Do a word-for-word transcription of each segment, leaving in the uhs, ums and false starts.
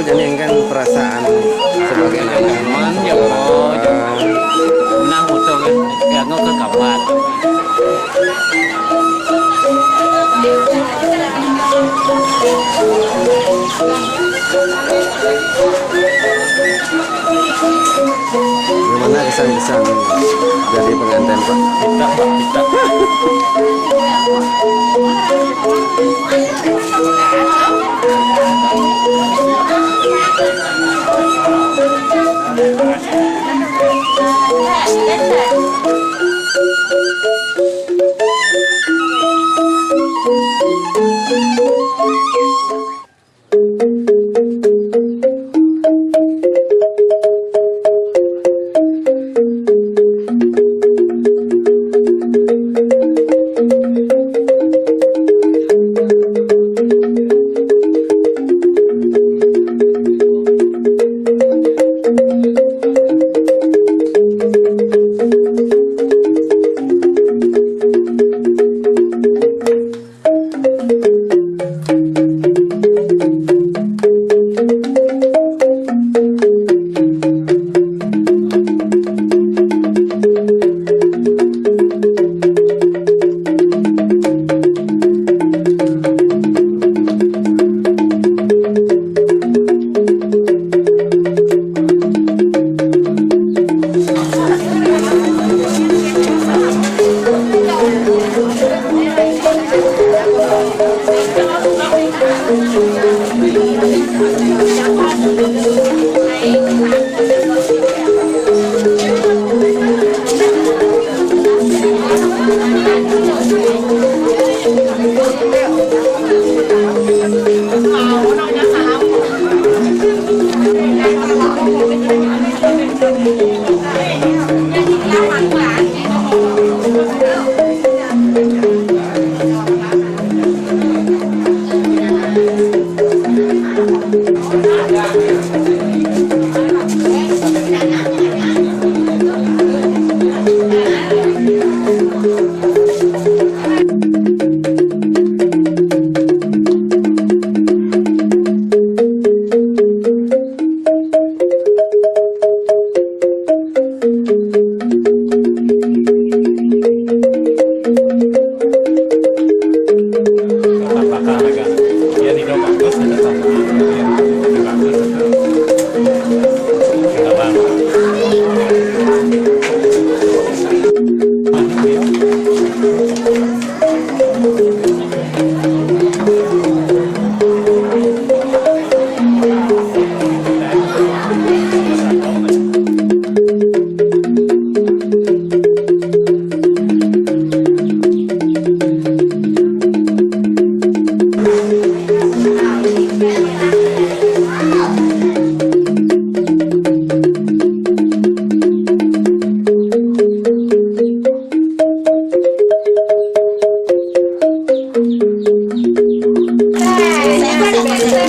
Jadi kan perasaan sebagai anak. Cuman ya mau menang foto kan, ya nggak ke kamar. Gimana kesan-kesan jadi pengantin, Pak? Kita, Pak, kita.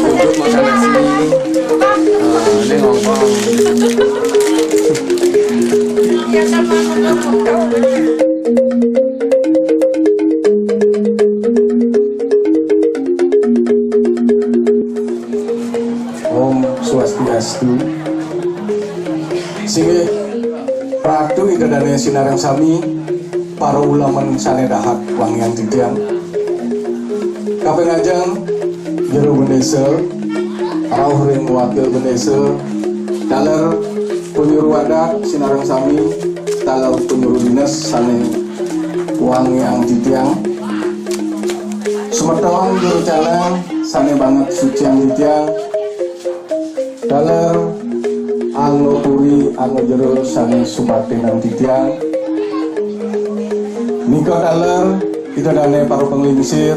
Untuk makan nasi, eh, ini ngongkong. Om Swastiastu. Singgih Ratu Ida Dane sinareng sami, para ulemen sane dahat wangiang titiang. Kaping ajeng, Jero Bendesa, rauh ring Wakil Bendesa, taler penyuluh adat sinareng sami, taler penyuluh dinas sane wangiang titiang. Semeton jero caleng sane banget suciang titiang. Taler angga puri, angga jero sane sumatinang titiang. Nika taler Ida Dane para panglingsir,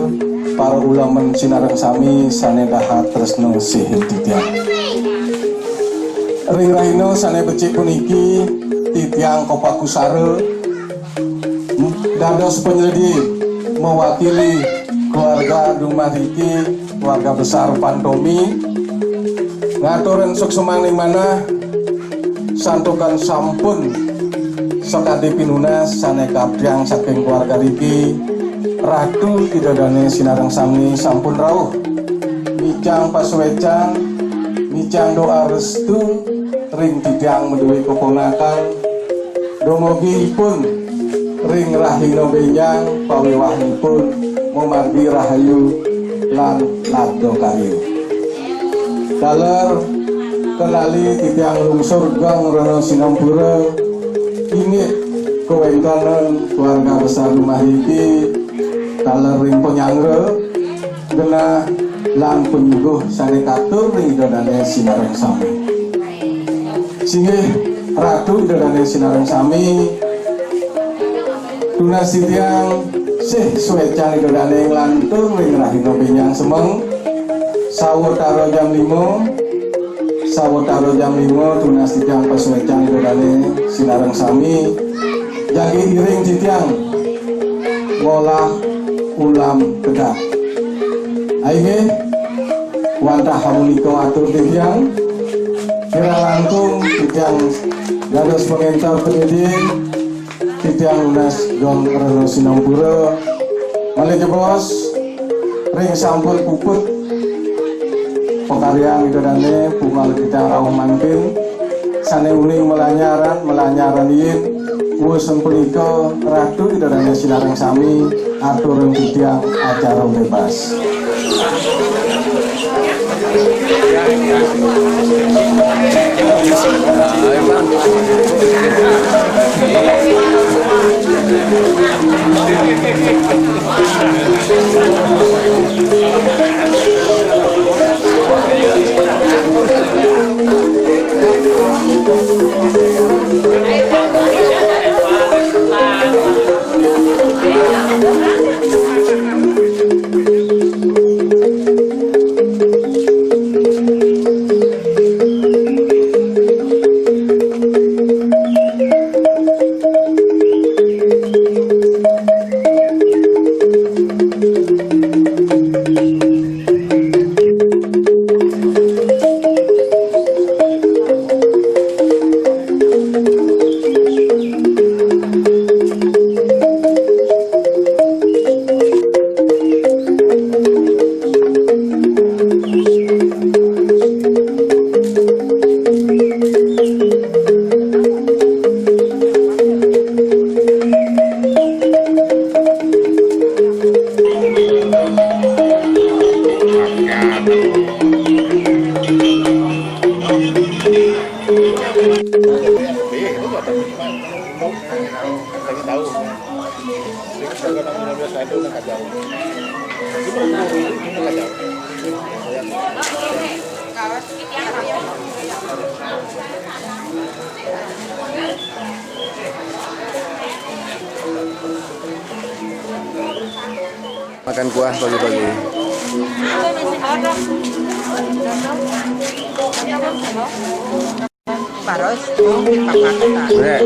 para ulemen sinareng sami sane dahat tresna sihin titiang. Ring rahina sane becik puniki, titiang kapakusara dados panyeledi mewakili keluarga dumariki, keluarga besar Pantomi, ngaturang suksmaning manah santukan sampun sakadi pinunas sane kaabdiang saking keluarga riki. Ratu Ida Dane sinareng sami sampun rauh micang pasuecan, Micang doa restu ring titiang madué keponakan, dumugi ipun ring rahina bénjang pawiwahanipun mamargi rahayu lan labda karya. Taler kenali titiang lungsur geng rena sinampura, inggih kawéntenan keluarga besar rumah iki, taler ring panyanggra, genah lan panyuguh sané katur ring Ida Dané sinareng sami. Singgih Ratu Ida Dané sinareng sami, tunas titiang sih suécan Ida Dané nglantur ring rahina bénjang semeng, sawatara jam lima, sawatara jam lima tunas titiang pasuécan Ida Dané sinareng sami, jagi iring titiang ngolah ulam kedah. Inggih, wantah amunika atur titiang, kirang langkung titiang dados pangénter panyidih, titiang nunas geng rena sinampura, malih jebos ring sampun puput pakaryan Ida Dané, punggal titiang rauh mangkin, sané uning malanyaran, malanyaran iit, wus punika Ratu Ida Dané sinareng sami, aturang titiang acara bébas. Makan kuah pagi-pagi. Paros, oh, papakan, Pak. Nek.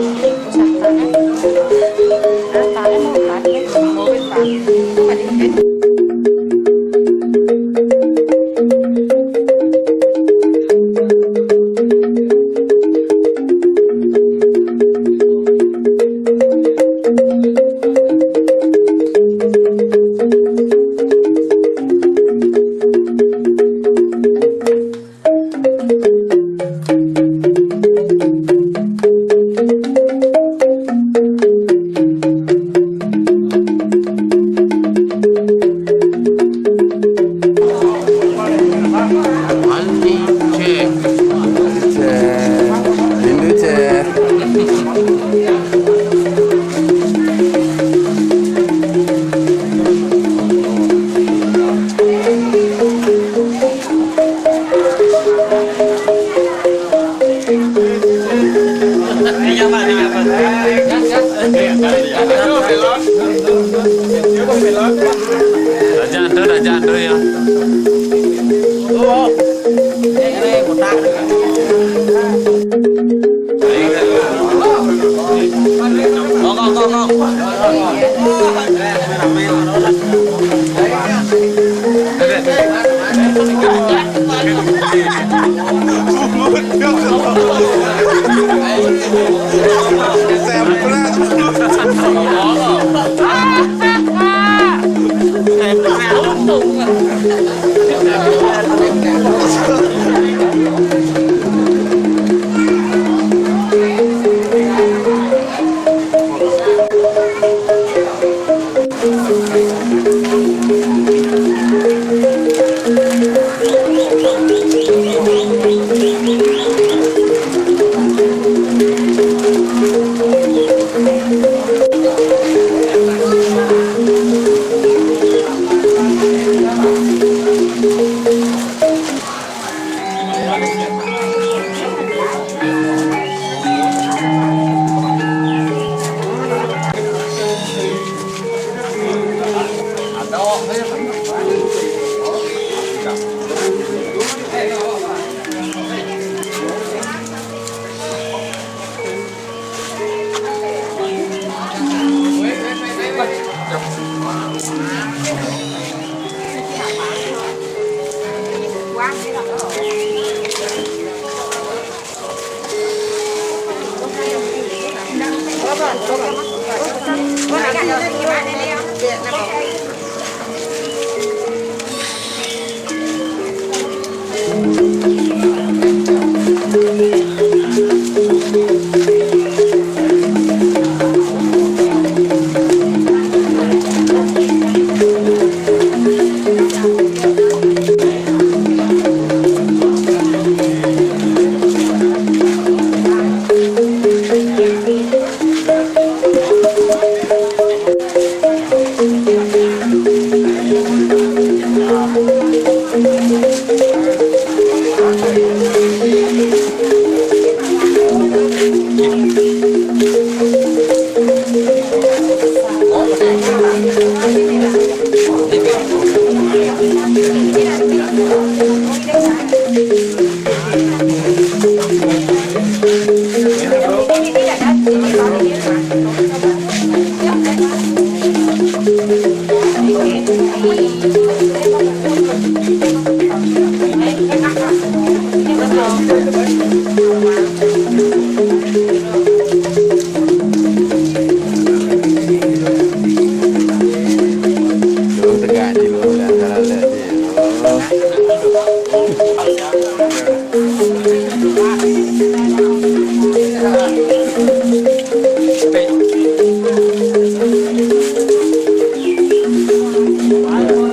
Tuh, tegak dulu, dah, dah, dah, dah.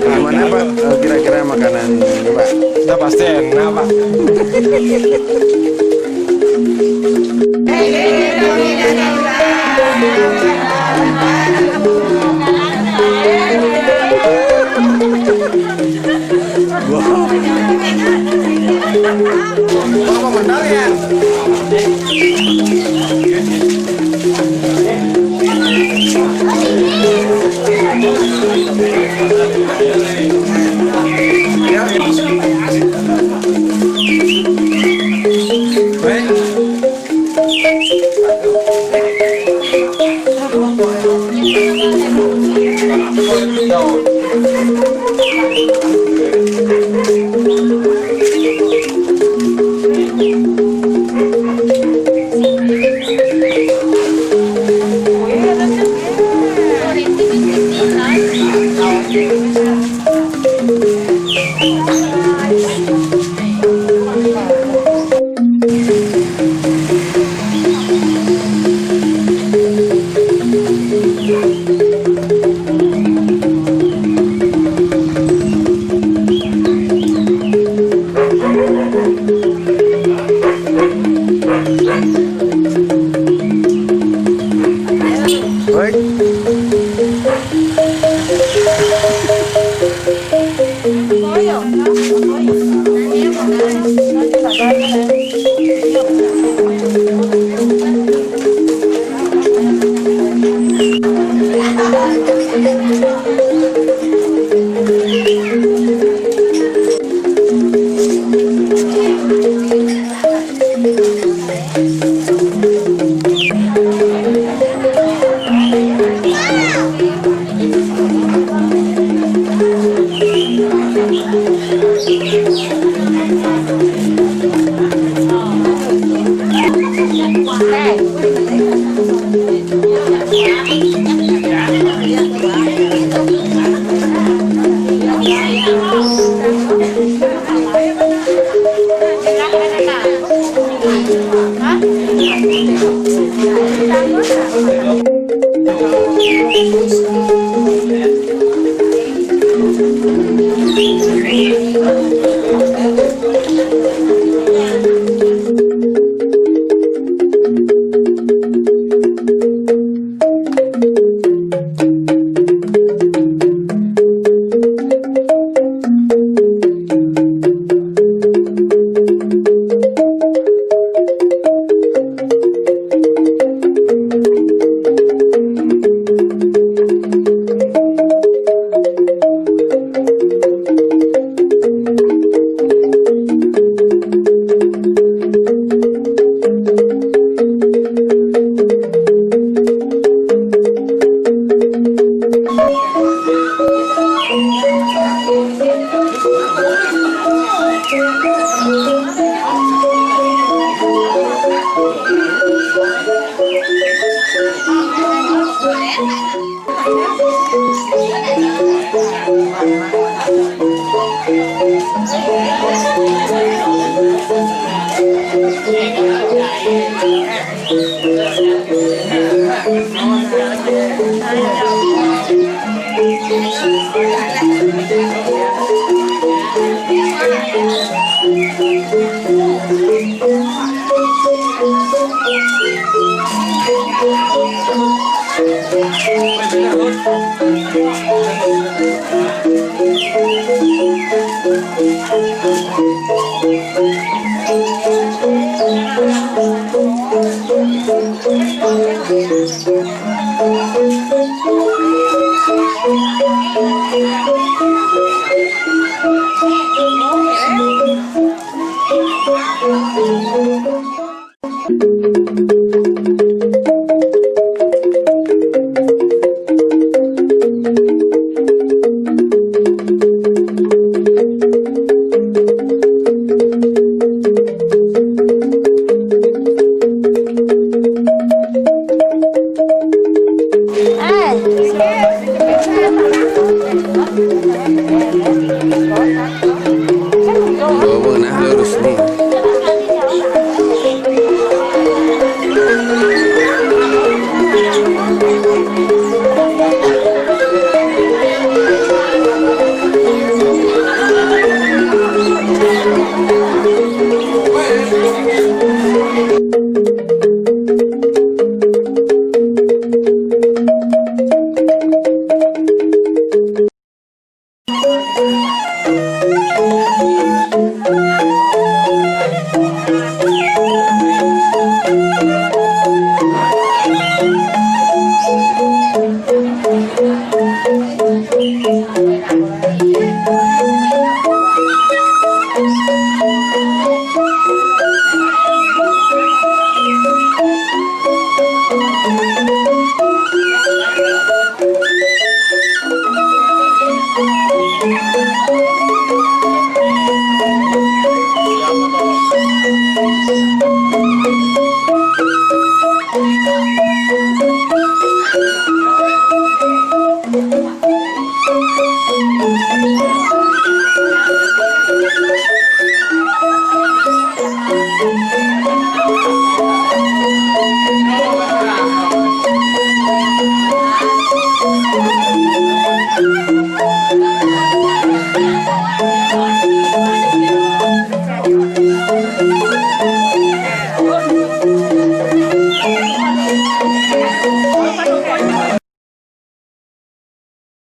Gimana, Pak? Eh, kira-kira makanan ini, Pak? Udah pasti enak, Pak. Apa benar ya? Baik.